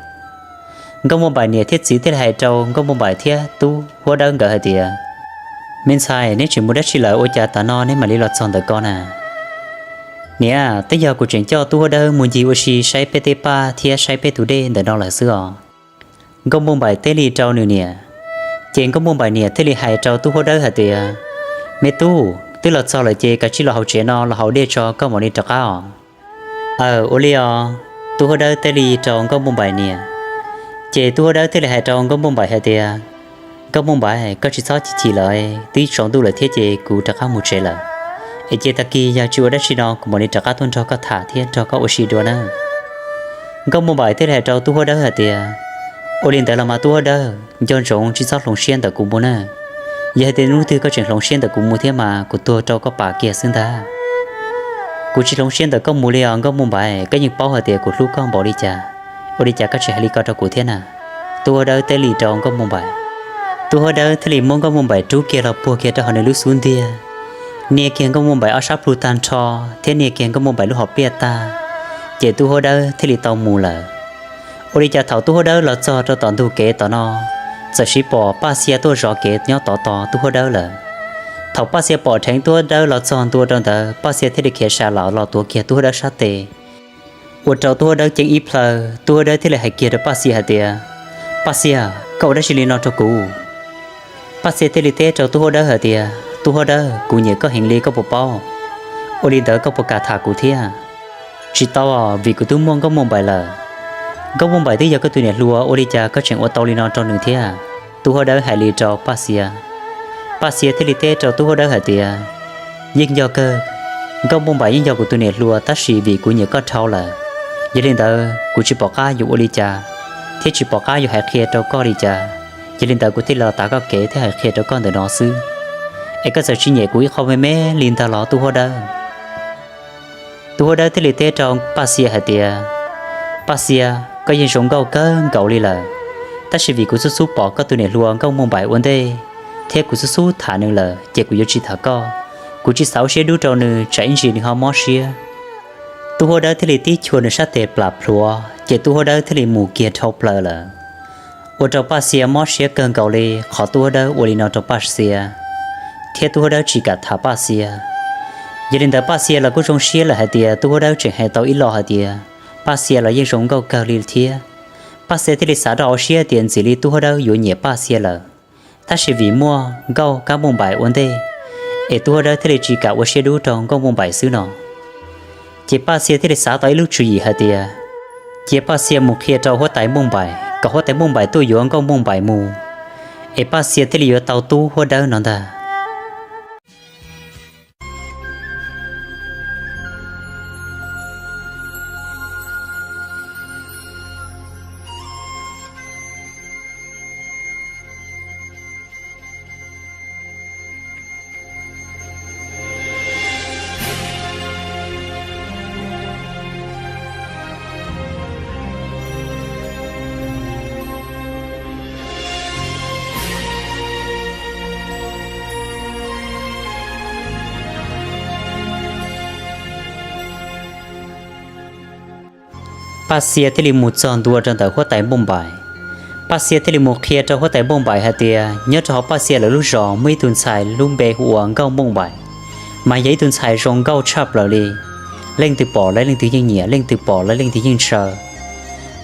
Nkauj Npauj Npaim niam thiab txiv thiaj li hais rau Nkauj Npauj Npaim thiab tub huab dawb nkawd hais tias, Me ntxhais, neb tseem mus dab tsi lawm ua cas tav no neb mam li los txog ntawm ko na? Niam, twb yog kuv tseem coj tub huab dawb mus ncig ua si saib peb tej paj thiab saib peb tus dej ntawm no lawm xwb os. Nkauj Npauj Npaim teb li rau nws niam. Ces Nkauj Npauj Npaim niam thiaj li hais rau tub huab dawb hais tias, Me tub, twb los txog lawm ces kav tsij los hauv tsev no los haus dej tso koj mam li rov qab os. Aw, ua li os. Tub huab dawb teb li rau Nkauj Npauj Npaim niam. Ces tub huab dawb thiaj li hais rau Nkauj Npauj Npaim hais tias, Nkauj Npauj Npaim, koj tsis txhob chim chim lawm, twb tsaus ntuj lawm thiab ces kuv rov qab mus tsev lawm. Es cia tag kis yog tsis ua dab tsi no kuv mam li rov qab tuaj nrog koj tham thiab nrog koj ua si dua nawb. Nkauj Npauj Npaim thiaj li hais rau tub huab dawb hais tias, Ua li ntawd los mas tub huab dawb, nco ntsoov tsis txhob hloov siab ntawm kuv mus na. Yog hais tias hnub twg koj tseem hloov siab ntawm kuv mus thiab mas kuv tuag rau koj pam kiag xwb ntag. Kuv tsis hloov siab ntawm koj mus li os Nkauj Npauj Npaim, koj yeej paub hais tias kuv hlub koj npaum li cas. Ua li cas koj tseem hais li ko rau kuv thiab na? Tub huab dawb teb li rau Nkauj Npauj Npaim. Tub huab dawb thiaj li muab Nkauj Npauj Npaim rub kiag los puag kiag rau hauv nws lub xub ntiag, nias kiag Nkauj Npauj Npaim ob sab plhu tag nrho thiab nias kiag Nkauj Npauj Npaim lub hauv pliaj tag, ces tub huab dawb thiaj li tau mus lawm. Ua li cas thaum tub huab dawb los txog rau tom ntug kev tom no, txawm sis pom Paj Xia tuaj zov kev nyob tod tos tub huab dawb lawm. Thaum Paj Xia pom dheev tub huab dawb los txog ntua rau ntawd, Paj Xia thiaj li khiav sas los los tuav kiag tub huab dawb sab tes, ua rau tub huab dawb ceeb ib plhaw. Tub huab dawb thiaj li hais kiag rau Paj Xia hais tias, Paj Xia, koj ua dab tsi li no rau kuv? Paj Xia thiaj li teb rau tub huab dawb hais tias, Tub huab dawb, kuv nyiam koj heev li koj puas paub? Ua li ntawd koj puas kam tham kuv thiab? Tsis tau, vim kuv twb muaj Nkauj Npauj Npaim lawm. Nkauj Npauj Npaim twb yog koj tus niam hluas, ua li cas koj tseem ua tau li no rau nws thiab? Tub huab dawb hais li rau Paj Xia. Paj Xia thiaj li teb rau tub huab dawb hais tias, Yeej yog kawg, Nkauj Npauj Npaim yeej yog kuv tus niam hluas, tab sis vim kuv nyiam koj dhau lawm, yog li ntawd kuv tsis pom qab yuav ua li cas thiab tsis pom qab yuav hais qhia rau koj li cas. Yog li ntawd kuv thiaj li los tav koj kev thiab hais qhia rau koj ntawm no xwb. Es koj txawm tsis nyiam kuv ib qho me me li ntag los tub huab dawb? Tub huab dawb thiaj li teb rau Paj Xia hais tias, Paj Xia, koj yeej zoo nkauj kawg nkaus li lawm, tab sis vim kuv xub xub pom koj tus niam hluas Nkauj Npauj Npaim ua ntej thiab kuv xub xub tham nws lawm ces kuv yuav tsis tham koj. Kuv tsis xav ua siab dub rau nws, tsam ib ntsis nws ho mob siab. Tub huab dawb thiaj li tib chua nws sab tes plam plhuav, ces tub huab dawb thiaj li mus kiag dhau plaws lawm. Ua rau Paj Xia mob siab kawg nkaus li qhov tub huab dawb ua li no rau Paj Xia, thiab tub huab dawb tsis kam tham Paj Xia. Yog li ntawd Paj Xia los kuj zoo siab lawm hais tias tub huab dawb tseem hais tau ib lo hais tias Paj Xia los yeej zoo nkauj kawg li thiab. Paj Xia thiaj li xav rau hauv siab tias ntxim li tub huab dawb yuav nyiam Paj Xia lawm, tab sis vim muaj Nkauj Kab Npauj Npaim ua ntej, es tub huab dawb thiaj li tsis kam ua siab dub rau Nkauj Npauj Npaim xwb no. Ces Paj Xia thiaj li xav tau ib lub tswv yim hais tias, cia Paj Xia mus qhia rau huab tais Npauj Npaim kom huab tais Npauj Npaim tuaj yuav Nkauj Npauj Npaim mus, es Paj Xia thiaj li yuav tau tub huab dawb no ntag. Paj Xia thiaj li mus txog ntua rau ntawm huab tais Npauj Npaim. Paj Xia thiaj li mus qhia rau huab tais Npauj Npaim hais tias nyob rau hauv Paj Xia lawv lub zos muaj ib tug ntxhais lub npe hu ua Nkauj Npauj Npaim, mas yog ib tug ntxhais zoo nkauj tshaj plaws li. Leej twg pom los leej twg yeej nyiam, leej twg pom los leej twg yeej ntshaw.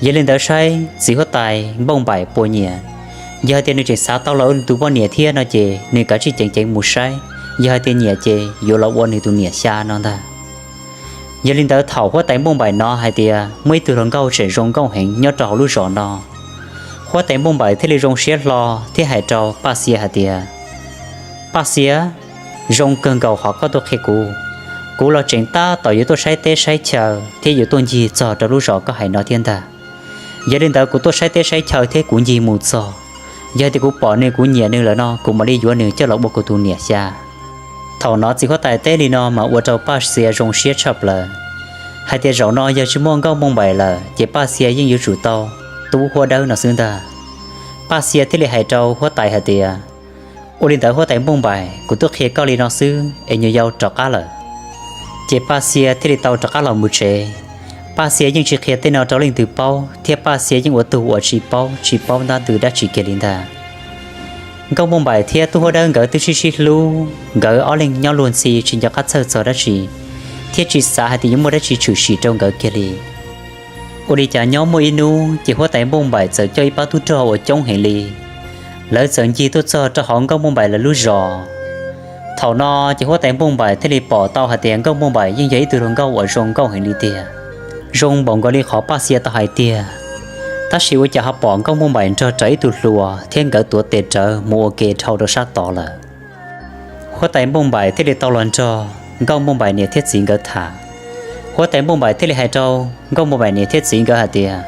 Yog li ntawd saib txiv huab tais Npauj Npaim puas nyiam. Yog hais tias nws tseem xav tau los ua nws tus poj niam thiab no ces nws kav tsij ceev ceev mus saib, yog hais tias nyiam ces yuav los ua nws tus niam xya no ntag. Yog li ntawd thaum huab tais Npauj Npaim hnov hais tias muaj ib tug hluas nkauj tseem zoo nkauj heev nyob rau hauv lub zos no, huab tais Npauj Npaim thiaj li zoo siab hlo thiab hais rau Paj Xia hais tias, Paj Xia, zoo kawg nkaus qhov koj tuaj qhia kuv. Kuv los tseem tab tom yuav tuaj saib teb saib chaw thiab yuav tuaj ncig txog rau lub zos koj hais no thiab ntag. Yog li ntawd kuv tuaj saib teb saib chaw thiab kuv ncig mus txog, yog tias kuv pom nws kuv nyiam nws lawm no kuv mam li yuav nws coj los ua kuv tus niam xya. Thaum no txiv huab tais teb li no mas ua rau Paj Xia zoo siab tshaj plaws, hais tias zaum no yog tsis muaj Nkauj Npauj Npaim lawm ces Paj Xia yeej yuav tsum tau tub huab dawb no xwb ntag. Paj Xia thiaj li hais rau huab tais hais tias, ua li ntawd huab tais Npauj Npaim, kuv twb qhia koj li no xwb es nyuam yaus rov qab lawm. Ces Paj Xia thiaj li tau rov qab los mus tsev. Paj Xia yeej tsis qhia tej no rau leej twg paub thiab Paj Xia yeej ua tug uas tsis paub tsis paub ntab ntws dab tsi kiag li ntag. Nkauj Npauj Npaim thiab tub huab dawb nkawd twb sib sib hlub, nkawd ob leeg nyob luag ntxhi tsis nco qab txhawj txog dab tsi, thiab tsis xav hais tias yuav muaj dab tsi tshwm sim rau nkawd kiag li. Ua li cas nyob muaj ib hnub ces huab tais Npauj Npaim txawm coj ib pab tub rog uas coob heev li, lawv txawm ncig tuaj txog rau hauv Nkauj Npauj Npaim lawv lub zos. Thaum no ces huab tais Npauj Npaim thiaj li pom tau hais tias Nkauj Npauj Npaim yeej yog ib tug hluas nkauj uas zoo nkauj heev li tiag, zoo npaum nkaus li qhov Paj Xia tau hais tiag. Tab sis ua cas ho pom Nkauj Npauj Npaim nrog rawv ib tug hluas thiab nkawd tuav tes rawv mus ua ke dhau rau sab tod lawm. Huab tais Npauj Npaim thiaj li tau los nrog Nkauj Npauj Npaim niam thiab txiv nkawd tham. Huab tais Npauj Npaim thiaj li hais rau Nkauj Npauj Npaim niam thiab txiv nkawd hais tias,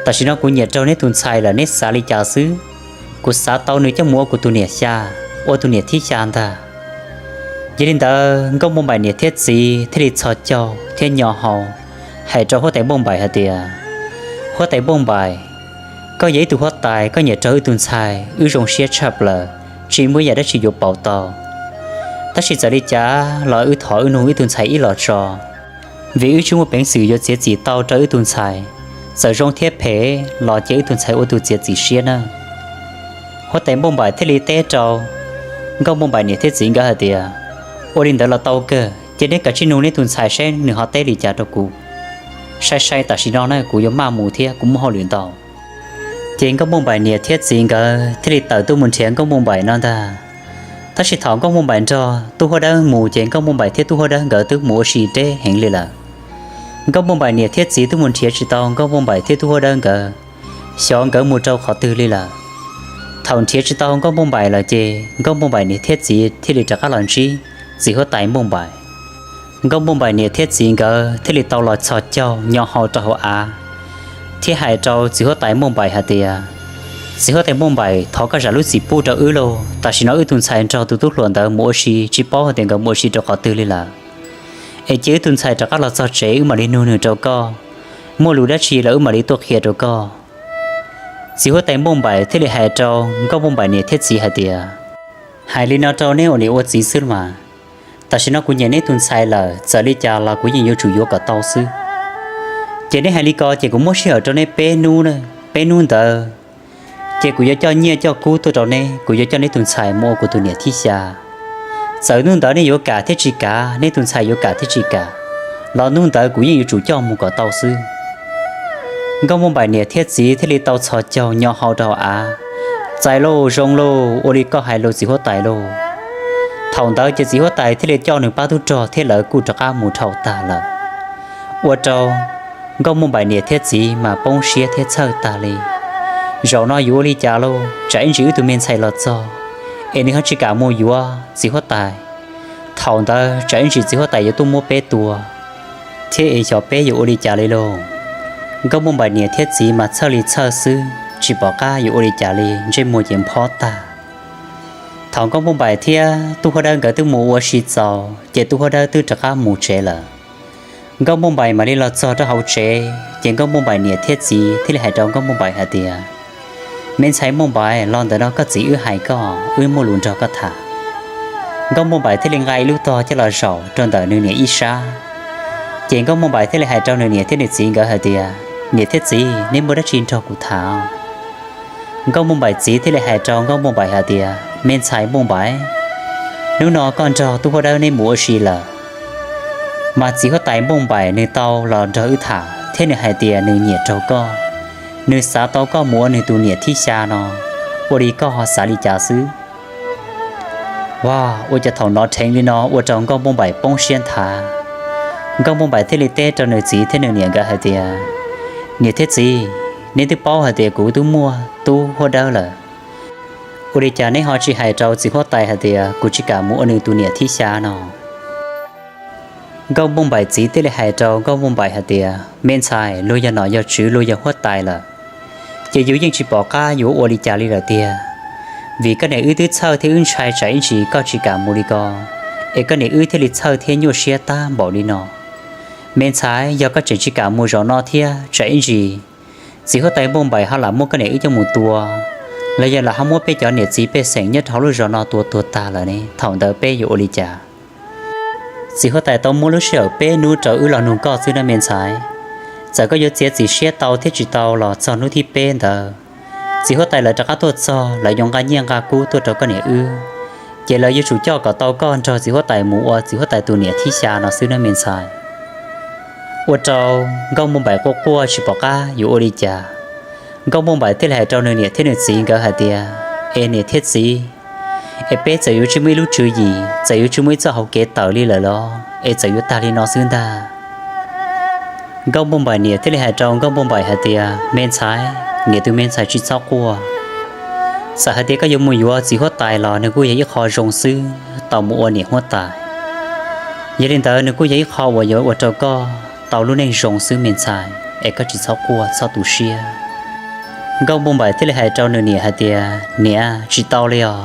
tam sim no kuv nyiam raug neb tus ntxhais lawm, neb xav li cas xwb? Kuv xav tau nws coj mus ua kuv tus niam xya, ua tus niam thib xya ntag. Yog li ntawd Nkauj Npauj Npaim niam thiab txiv thiaj li txhos caug thiab nyo hau hais rau huab tais Npauj Npaim hais tias, huab tais Npauj Npaim, koj yog ib tug huab tais, koj nyiam raug wb tug ntxhais, wb zoo siab tshaj plaws, tsis muaj ib yam dab tsi yuav pauv tau. Tab sis txawm li cas los wb thov wb nug wb tug ntxhais ib los tso, vim wb tsis muaj peev xwm yuav txiav txim tau rau wb tug ntxhais. Txawm zoo thiab phem los cia wb tug ntxhais ua tus txiav txim siab nawb. Huab tais Npauj Npaim thiaj li teb rau Nkauj Npauj Npaim niam thiab txiv nkawd hais tias, ua li ntawd los tau kawg, ces neb kav tsij nug neb tus ntxhais saib nws ho teb li cas rau kuv. Sai sai tam sim no na kuv yuav maj mus thiab kuv muaj hauj lwm ntau. Ces Nkauj Npauj Npaim niam thiab txiv nkawd thiaj li tawm tuaj mus nrhiav Nkauj Npauj Npaim no ntag. Tab sis thaum Nkauj Npauj Npaim nrog tub huab dawb mus ces Nkauj Npauj Npaim thiab tub huab dawb nkawd twb mus ua si deb heev li lawm. Nkauj Npauj Npaim niam thiab txiv twb mus nrhiav tsis tau Nkauj Npauj Npaim thiab tub huab dawb nkawd, xyov nkawd mus rau qhov twg li lawm. Thaum nrhiav tsis tau Nkauj Npauj Npaim lawm ces Nkauj Npauj Npaim niam thiab txiv thiaj li rov qab los ntsib txiv huab tais Npauj Npaim. Nkauj Npauj Npaim niam thiab txiv nkawd thiaj li tau los txhos caug nyo hau rau hauv av thiab hais rau txiv huab tais Npauj Npaim hais tias, txiv huab tais Npauj Npaim, thov koj zam lub txim pub rau wb lauj, tam sim no wb tus ntxhais nrog tus tub hluas ntawd mus ua si tsis paub hais tias nkawd mus ua si rau qhov twg li lawm. Es cia wb tus ntxhais rov qab los txog tsev wb mam li nug nws rau koj, muaj lus dab tsi los wb mam li tuaj qhia rau koj. Txiv huab tais Npauj Npaim thiaj li hais rau Nkauj Npauj Npaim niam thiab txiv hais tias, hais li no rau neb ua niam ua txiv xwb mas, tam sim no kuv nyiam neb tus ntxhais lawm, txawm li cas los kuv yeej yuav tsum yuav kom tau xwb. Ces neb hais li ko ces kuv muab sij hawm rau neb peb hnub, peb hnub ntawd ces kuv yuav coj nyiaj coj kub tuaj rau neb, kuv yuav coj neb tus ntxhais mus ua kuv tus niam thib xya. Txawm hnub ntawd neb yuav kam thiab tsis kam, neb tus ntxhais yuav kam thiab tsis kam, los hnub ntawd kuv yeej yuav tsum coj mus kom tau xwb. Nkauj Npauj Npaim niam thiab txiv thiaj li tau txhos caug nyo hau rau hauv av. Txais lauj, zoo lauj, ua li koj hais lauj txiv huab tais lauj. Thaum ntawd ces txiv huab tais thiaj li coj nws pab tub rog thiab lawv kuj rov qab mus dhau tag lawm. Ua rau Nkauj Npauj Npaim niam thiab txiv mas poob siab thiab txhawj tag li. Zaum no yuav ua li cas lauj? Tsam ib ntsis wb tus me ntxhais los txog es nws ho tsis kam mus yuav txiv huab tais. Thaum ntawd tsam ib ntsis txiv huab tais yuav tuaj muab peb tua thiab es xyov peb yuav ua li cas li lauj. Nkauj Npauj Npaim niam thiab txiv mas txhawj li txhawj xwb, tsis pom qab yuav ua li cas li, ntsej muag ces nphob tag. Thaum Nkauj Npauj Npaim thiab tub huab dawb nkawd twb mus ua si txaus ces tub huab dawb twb rov qab mus tsev lawm. Nkauj Npauj Npaim mam li los txog rau hauv tsev ces Nkauj Npauj Npaim niam thiab txiv thiaj li hais rau Nkauj Npauj Npaim hais tias, me ntxhais Npauj Npaim, los ntawm no koj txiv wb hais koj, wb muaj lus nrog koj tham. Nkauj Npauj Npaim thiaj li nqa ib lub tog coj los zaum rau ntawm nws niam ib sab. Ces Nkauj Npauj Npaim thiaj li hais rau nws niam thiab nws txiv nkawd hais tias, niam thiab txiv, neb muaj dab tsi nrog kuv tham? Nkauj Npauj Npaim txiv thiaj li hais rau Nkauj Npauj Npaim hais tias, me ntxhais Npauj Npaim, hnub no koj nrog tub huab dawb neb mus ua si lawm, mas txiv huab tais Npauj Npaim nws tau los nrog wb tham thiab nws hais tias nws nyiam raug koj, nws xav tau koj mus ua nws tus niam thib xya no, ua li koj ho xav li cas xwb? Ua, ua cas thaum hnov dheev li no ua rau Nkauj Npauj Npaim poob siab nthav. Nkauj Npauj Npaim thiaj li teb rau nws txiv thiab nws niam nkawd hais tias, niam thiab txiv, neb twb paub hais tias kuv twb muaj tub huab dawb lawm, ua li cas neb ho tsis hais rau txiv huab tais hais tias kuv tsis kam mus ua nws tus niam thib xya no? Nkauj Npauj Npaim txiv thiaj li hais rau Nkauj Npauj Npaim hais tias, Me ntxhais, luag yog nom yog tswv, luag yog huab tais lawm, ces yus yeej tsis pom qab yuav ua li cas li lawm tiag. Vim koj niam wb twb txhawj thiab wb ntshai tsam ib ntsis koj tsis kam mus li ko, es koj niam wb thiaj li txhawj thiab nyuaj siab tag npaum li no. Me ntxhais, yog koj tseem tsis kam mus zaum no thiab tsam ib ntsis txiv huab tais Npauj Npaim ho lam muab koj niam wb coj mus tua, los yog lam ho muab peb cov niam txiv pej xeem nyob rau hauv lub zos no tua tuag tag lawm ne, thaum ntawd peb yuav ua li cas? Txiv huab tais tau muab lub sij hawm peb hnub rau wb los nug koj xwb nawb me ntxhais. Txawm koj yuav txiav txim siab tau thiab tsis tau los txog hnub thib peb ntawd, txiv huab tais lawv rov qab tuaj txog, lawv yuav nqa nyiaj nqa kub tuaj rau koj niam wb, ces lawv yuav tsum coj kom tau koj nrog txiv huab tais mus ua txiv huab tais tus niam thib xya no xwb nawb me ntxhais. Ua rau Nkauj Npauj Npaim quaj quaj tsis pom qab yuav ua li cas. Nkauj Npauj Npaim thiaj li hais rau nws niam thiab nws txiv nkawd hais tias, Es niam thiab txiv, es peb txawm yuav tsis muaj ib lub tswv yim, txawm yuav tsis muaj ib txoj hauv kev tawm li lawm los es txawm yuav tag li no xwb ntag. Nkauj Npauj Npaim niam thiaj li hais rau Nkauj Npauj Npaim hais tias, Me ntxhais, niam tus me ntxhais tsis txhob quaj. Txawm hais tias koj yuav mus yuav txiv huab tais los nws kuj yog ib qho zoo xwb tau mus ua niam huab tais. Yog li ntawd nws kuj yog ib qho uas yuav ua rau koj tau lub neej zoo xwb me ntxhais, es koj tsis txhob quaj txhob tu siab. Nkauj Npauj Npaim thiaj li hais rau nws niam hais tias, Niam, tsis tau li os,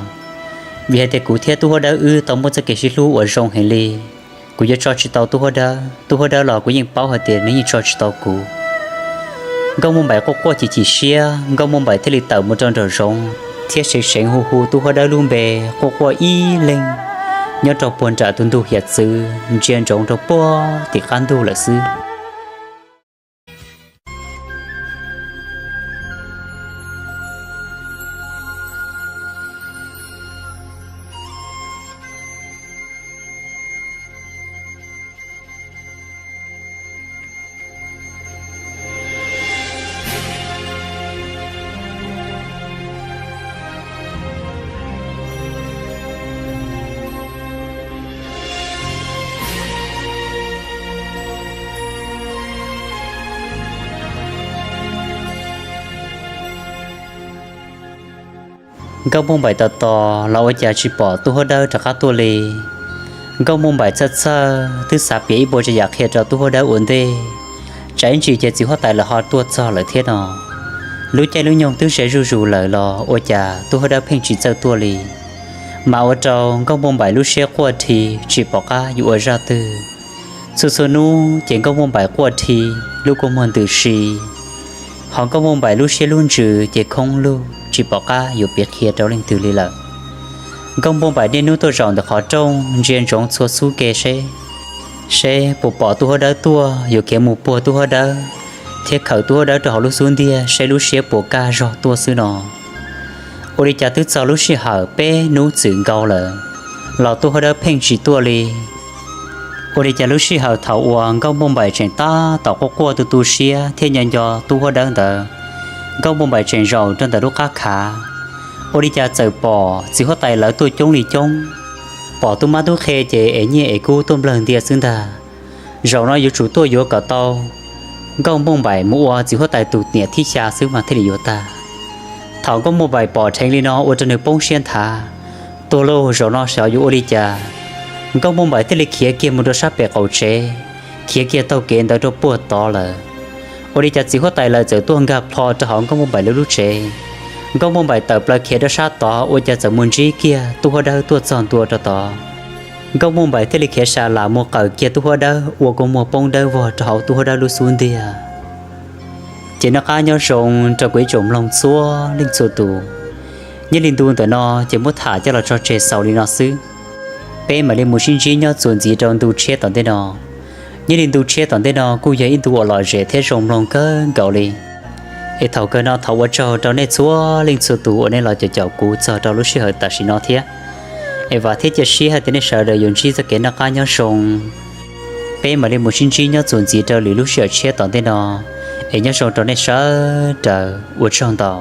vim hais tias kuv thiab tub huab dawb wb tau muaj txoj kev sib hlub uas zoo heev li. Kuv yuav tso tsis tau tub huab dawb, tub huab dawb los kuv yeej paub hais tias nws yeej tso tsis tau kuv. Nkauj Npauj Npaim quaj quaj chim chim siab, Nkauj Npauj Npaim thiaj li tawm mus rau nraum zoov thiab seev seev hu hu tub huab dawb lub npe, quaj quaj ib leeg nyob rau puag nram tus ntug hiav txwv ntsia ntsoov rau puag tim qab ntug lawm xwb. Nkauj Npauj Npaim tos tos los ua cas tsis pom tub huab dawb rov qab tuaj li. Nkauj Npauj Npaim txhawj txhawj twb xav piav ib puas tsav yam qhia rau tub huab dawb ua ntej, tsam ib ntsis ces txiv huab tais lawv ho tuaj txog lawm thiab no. Lub caij lub nyoog twb ze zuj zus lawm los ua cas tub huab dawb pheej tsis txawj tuaj li. Mas ua rau Nkauj Npauj Npaim lub siab quaj dhi tsis pom qab yuav ua zaj twg. Txhua txhua hnub ces Nkauj Npauj Npaim quaj dhi, lub kua muag ntws si, hos Nkauj Npauj Npaim lub siab lub ntsws ces khoob lug tsis pom qab yuav piav qhia rau leej twg li lawm. Nkauj Npauj Npaim niaj hnub tuaj zaum ntawm qhov rooj ntsia ntsoov txhua xub ke seb, seb puas pom tub huab dawb tuaj, yuav khiav mus puag tub huab dawb thiab khawm tub huab dawb rau hauv lub xub ntiag seb lub siab puas kaj zog tuaj xwb no. Ua li cas twb txog lub sij hawm peb hnub txwm nkaus lawm los tub huab dawb pheej tsis tuaj li. Ua li cas lub sij hawm thaum uas Nkauj Npauj Npaim tseem tab tom quaj quaj tu tu siab thiab nco nco tub huab dawb ntawd, Nkauj Npauj Npaim tseem zaum rau ntawm lub qab khav, ua li cas txawm pom txiv huab tais lawv tuaj coob li coob, pom tub mab tub qhe ces ev nyiaj ev kub tuaj nplawg ntia xwb ntag. Zaum no yuav tsum tuaj yuav kom tau Nkauj Npauj Npaim mus ua txiv huab tais tus niam thib xya xwb mas thiaj li yuav tag. Thaum Nkauj Npauj Npaim pom dheev li no ua rau nws poob siab nthav, tuag lauj, zaum no xyov yuav ua li cas. Nkauj Npauj Npaim thiaj li khiav kiag mus rau sab pem qaum tsev, khiav kiag taug kev ntawd rau puag tod lawm. Ua li cas txiv huab tais lawv txawm tuaj nkag plho rau hauv Nkauj Npauj Npaim lawv lub tsev. Nkauj Npauj Npaim tawm plaws khiav rau sab tod ua cas txawm mus ntsib kiag tub huab dawb tuaj txog ntua rau tod. Nkauj Npauj Npaim thiaj li khiav sa las mus qawm kiag tub huab dawb ua kua muag poob dawb vog rau hauv tub huab dawb lub xub ntiag. Ces noj qab nyob zoo rau kuv ib tsoom mloog txhua leej txhua tus. Nyob li ntu ntawm no ces muab tham coj los tso tseg xaus li no xwb. Peb mam li mus sib ntsib nyob txuas ntxiv rau ntu tshiab tom ntej no. Nyob li ntu tshiab tom ntej no kuj yog ib ntu uas lom zem thiab zoo mloog kawg nkaus li. Es thaum kawg no thov ua tsaug rau nej txhua leej txhua tus uas nej los caum caum kuv txog rau lub sij hawm tam sim no thiab. Es vam thiab cia siab hais tias nej sawv daws yuav ntsib txoj kev noj qab nyob zoo. Peb mam li mus sib ntsib nyob txuas ntxiv rau lwm lub sij hawm tshiab tom ntej no. Es nyob zoo rau nej sawv daws, ua tsaug ntau.